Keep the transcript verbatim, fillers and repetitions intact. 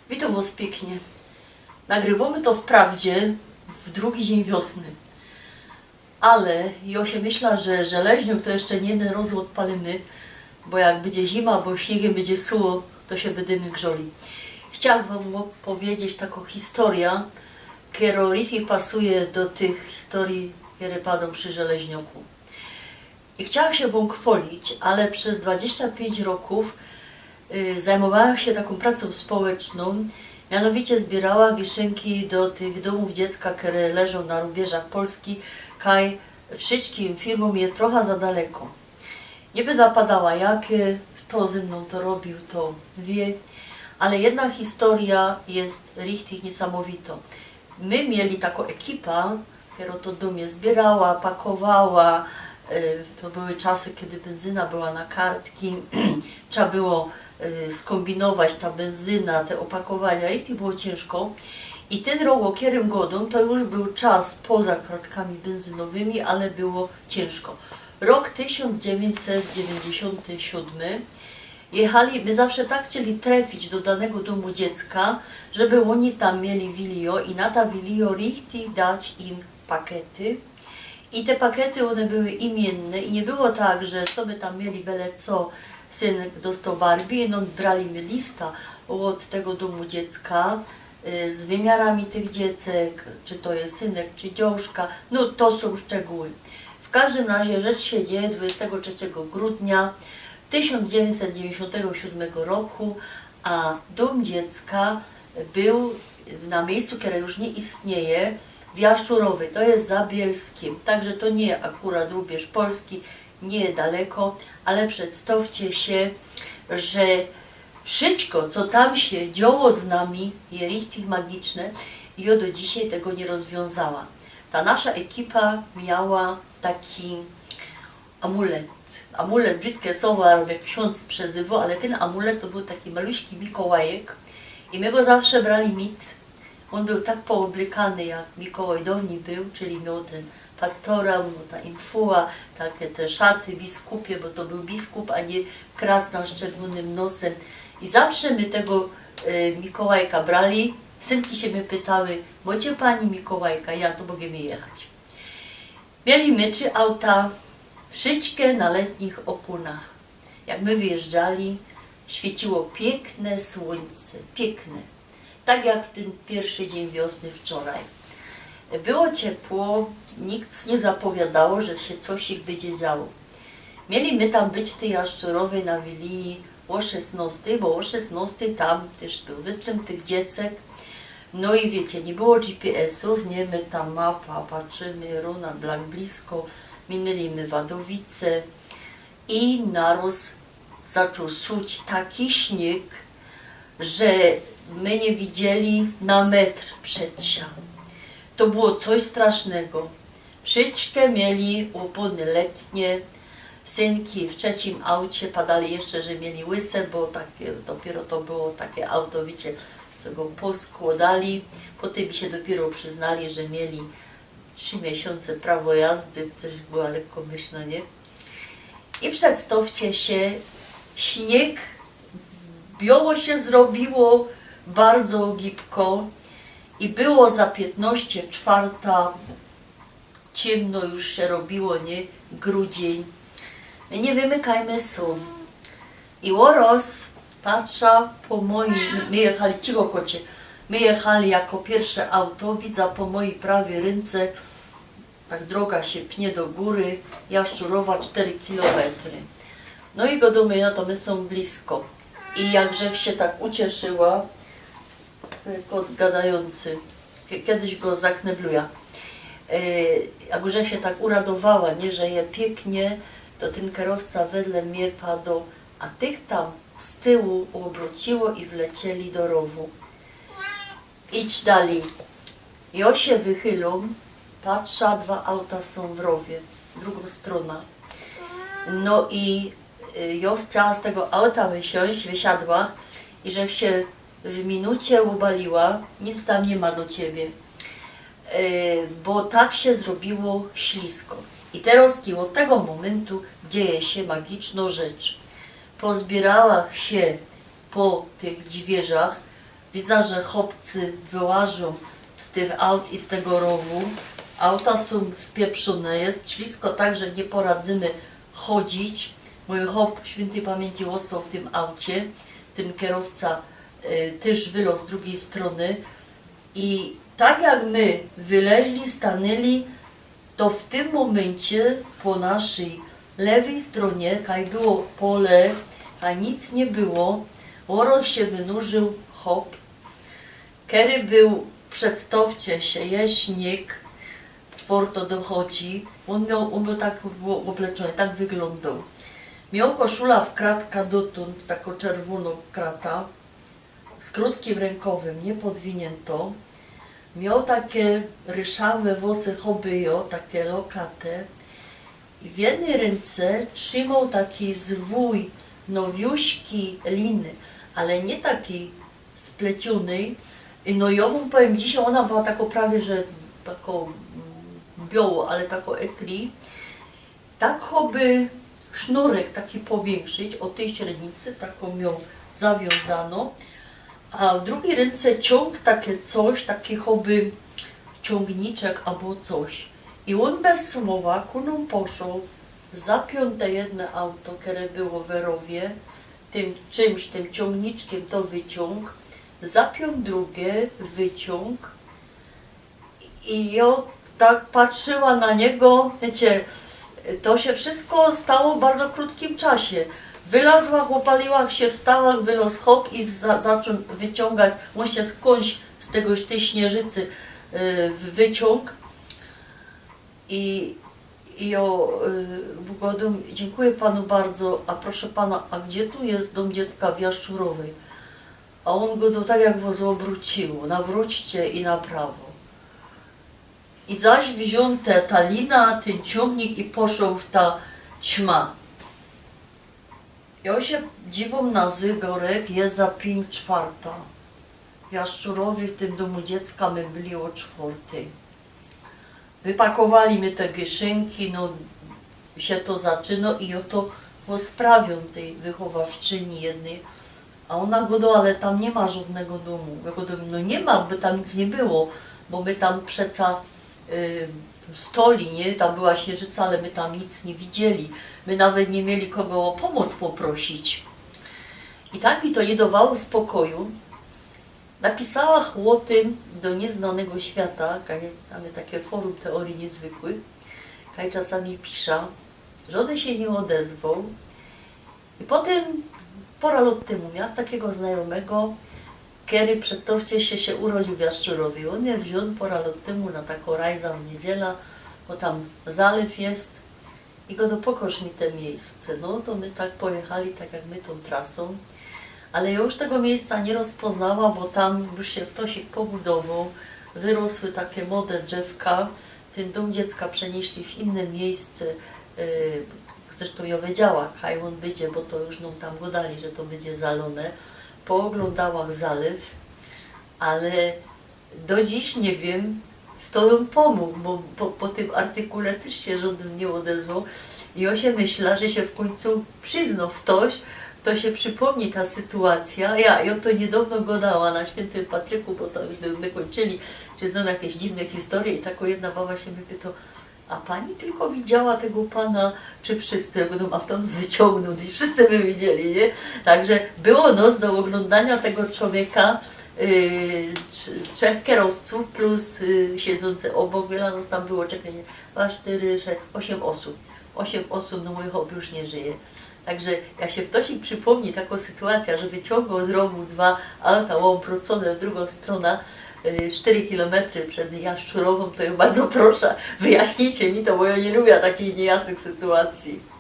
Witōm wŏs piyknie. Nagrywōmy to wprawdzie w drugi dziyń wiosny. Ale jŏ sie myśla, że żeleźniok to jeszcze niy jedyn roz ôdpalymy, bo jak bydzie zima, bo śniygiem bydzie suło, to sie bydymy grzoli. Chciałach wōm ôpowiedzieć takõ historyjõ, kerŏ richtig pasuje do tych historyji, kere padōm przi żeleźnioku. I chciałach sie wōm chwŏlić, ale przez dwadziścia piyńć rokōw, y, zajmowałach sie takōm pracōm społecznōm, mianowicie zbiyrałach gyszynki do tych dōmōw dziecka, kere leżōm na rubieżach Polski, kaj wszyjskim firmōm je trocha za daleko. Niy byda padała jakie, fto ze mnōm to robiōł, to wiy, ale jedna historyjŏ je richtig niysamowito. My mieli takõ ekipa, kerŏ to do mie zbiyrała, pakowała. Y, to były czasy, kej bynzyna była na kartki. Trzeba było, y, skōmbinować ta bynzyna, te ôpakowania. Richtig było ciynżko. I tyn rok, ô kerym gŏdōm, to już bōł czas poza kartkami bynzynowymi, ale było ciynżko. Rok tysiōnc dziewiyńćset dziewiyńćdziesiōnty siōdmy. Jechali, my zawsze tak chcieli trefić do danego dōmu dziecka, żeby ôni tam mieli wilijŏ i na ta wilijŏ richtig dać im pakety. I te pakety, ône były imiynne i niy było tak, że co my tam mieli, byle co, synk dostoł Barbie, no, brali my lista ôd tego dōmu dziecka, y, z wymiarami tych dziecek, czy to je synk, czy dziołszka, no, to sōm szczegōły. W kożdym razie rzecz sie dzieje dwudziestego trzeciego grudnia tysiōnc dziewiyńćset dziewiyńćdziesiōntego siōdmego roku, a dōm dziecka bōł na miyjscu, kere już niy istnieje, w Jaszczurowie, to je za Bielskiem, tak że to niy akurat rubież Polski, niy daleko, ale przedstŏwcie sie, że wszyjsko, co tam sie dzioło z nami, je richtig magiczne i jŏ do dzisiej tego niy rozwiōnzała. Ta nasza ekipa miała taki amulet. Amulet brzidkie słowo, ale ksiōndz przezywoł, ale tyn amulet to bōł taki maluśki Mikołajek i my go zawsze brali mit. Ôn bōł tak pooblykany, jak Mikołaj dŏwni bōł, czyli mioł tyn pastora, mioł ta infuła, take te szaty biskupie, bo to bōł biskup, a niy krasnal z czerwōnym nosym. I zawsze my tego, e, Mikołajka brali. Synki sie mie pytały: „Mŏcie pani Mikołajka?” „Ja”, „To możymy jechać”. Mieli my trzi auta, wszyjske na letnich ôpōnach. Jak my wyjeżdżali, świyciło piykne słōńce, piykne. Tak jak w tyn piyrszy dziyń wiosny wczoraj. Było ciepło, nikt niy zapowiadŏ, że sie coś ich bydzie działo. Mieli my tam być w tyj Jaszczurowie na wiliji ô szesnŏstyj, bo ô szesnŏstyj tam tyż bōł wystymp tych dziecek. No i wiycie, niy było G P S-ōw, niy, my tam mapa, patrzymy, rōna, blank, blisko, miynyli my Wadowice i naroz zaczōn suć taki śniyg, że my niy widzieli na metr przed sia. To było coś strasznego. Wszyjske mieli ôpōny letnie, synki w trzecim aucie, padali jeszcze, że mieli łyse, bo takie, dopiyro to było takie auto, wiycie, co go poskłŏdali. Potym sie dopiyro prziznali, że mieli trzi miesiōnce prawo jazdy, to była lekko myślno, niy? I przedstŏwcie sie, śniyg, bioło sie zrobiło, bardzo gibko i było za piytnŏście czwarta, ciymno już sie robiło, niy? Grudziyń. My niy wymykajmy sōm. I ôroz patrza po mojij, my jechali, cicho kocie, my jechali jako piyrsze auto, widza po mojij prawyj rynce, tak droga sie pnie do gōry, Jaszczurowa, sztery kilometry. No i gŏdōmy, no to my sōm blisko. I jakżech sie tak ucieszyła, kot gadajōncy, ke-, kedyś go zaknebluja. E, jakżech sie tak uradowała, niy, że je piyknie, to tyn kerowca wedle mie padŏ: „A tych tam z tyłu ôbrōciło i wleciyli do rowu”. Idź dalij. Jŏ sie wychylōm, patrza, dwa auta sōm w rowie, drugŏ strōna. No i, y, jŏ chciała z tego auta wysiōnść, wysiadła i żech sie w minucie ôbaliła, nic tam niy ma do ciebie. Y, bo tak sie zrobiło ślisko. I teroz ôd tego momyntu dzieje sie magicznŏ rzecz. Pozbiyrałach sie po tych dźwiyrzach, Widza, że chopcy wyłażōm z tych aut i z tego rowu. Auta sōm wpieprzōne, je ślisko tak, że niy poradzymy chodzić. Mōj chop świyntyj pamiyńci ôstoł w tym aucie, tyn kierowca y, tyż wyloz z drugij strōny. I tak jak my wyleźli, stanyli, to w tym mōmyncie po naszyj lewyj strōnie, kaj było pole, kaj nic niy było, ôroz sie wynurził chop, kery bōł, przedstowcie sie, je śniyg, czworto dochodzi, ôn mioł, ôn bōł tak ô- ôbleczōny, tak wyglōndoł. Mioł koszula w kratka dotōnd, tako czerwōno krata, z krōtkim rynkowym, niy podwiniynto. Mioł take ryszawe włosy, choby jo, take lokate. I w jednyj rynce trzimōł taki zwōj nowiuśki liny, ale niy taki spleciōnyj. I no jo wōm powiym, dzisiej ôna była tako prawie, że tako mm, bioło, ale tako ekli. Tak choby sznurek taki powiynszyć, ô tyj średnicy, tako mioł zawiōnzano, a w drugij rynce ciōng, take coś, taki choby ciōngniczek abo coś. I ôn bez słowa ku nōm poszoł, zapiōn te jedne auto, kere było we rowie, tym czymś, tym ciōngniczkiym to wyciōng, zapiōn drugie, wyciōng. I jo tak patrzyła na niego, wiycie, to sie wszystko stało w bardzo krōtkim czasie. Wylazła, chopaliła sie, wstała, wyloz chop i za, zaczōn wyciōngać. Ôn sie skōndś z tego, z tyj śniyżycy y, wyciōng. I, i jo y, godōm, dziynkuję panu bardzo, a proszę pana, a gdzie tu je dōm dziecka w Jaszczurowyj? A ôn godōł tak, jak wos ôbrōciło, nawrōćcie i na prawo. I zaś wziōn te, ta lina, tyn ciōngnik i poszoł w ta ćma. Jo sie dziwōm na zygorek, je za piyńć czwarta. W Jaszczurowyj w tym dōmu dziecka my byli ô czwortyj. Wypakowali my te gyszynki, no sie to zaczyno i ô to ôsprawiōm tyj wychowawczyni jednyj. A ôna godo, ale tam niy ma żodnego dōmu. Jo godōm, no niy ma, by tam nic niy było, bo my tam przeca y, stoli, niy? Tam była śniyżyca, ale my tam nic niy widzieli. My nawet niy mieli kogo ô pōmoc poprosić. I tak mi to niy dowało spokoju. Napisała ô tym do Niyznanego Świata, kaj, tam je take forum teoryji niyzwykłych, kaj czasami pisza, żodyn sie niy ôdezwoł. I potym pora lot tymu miała takigo znajōmego, kery, przedstowcie sie, sie urodziōł w Jaszczurowyj. Ôn je wziōn pora lot tymu na tako rajza w niydziela, bo tam zalyw je. I godo, pokŏż mi te miyjsce. No to my tak pojechali, tak jak my tōm trasōm. Ale jo już tego miyjsca niy rozpoznała, bo tam już sie wtosik pobudowoł, wyrosły take młode drzewka. Tyn dōm dziecka przeniyśli w inne miyjsce. Y, zresztōm jo wiedziała, kaj ôn bydzie, bo to już nōm tam godali, że to bydzie zalōne. Pooglōndałach zalyw, ale do dziś niy wiym, fto nōm pōmōg, bo po, po tym artykule tyż sie żodyn niy ôdezwoł. I jo sie myśla, że sie w kōńcu przizno ftoś, fto sie przipōmni ta sytuacyjo. Jo, jo to niydŏwno godała na świyntym Patryku, bo to już my kōńczyli, czy znōm jakeś dziwne historyje i tako jedna baba sie mie pyto: „A pani tylko widziała tego pana, czy wszyscy?” Jo godōm: „A fto nŏs wyciōngnōł, i wszyscy my widzieli”, niy? Także było nŏs do ôglōndaniŏ tego człowieka, yy, trz-, trzech kerowcōw plus, yy, siedzący ôbok, wiela nŏs tam było, czekej, dwa, sztyry, sześć, ôsiem ôsōb. Ôsiem ôsōb, no mōj chop już niy żyje. Także jak sie ftoś przipōmni takŏ sytuacyjŏ, że wyciōngnōł z rowu dwa auta ôbroczōne w drugõ strōnã, yy, sztyry kilometry przed Jaszczurowōm, to jo bardzo proszã, wyjaśnijcie mi to, bo jo niy lubiã takich niyjasnych sytuacyji.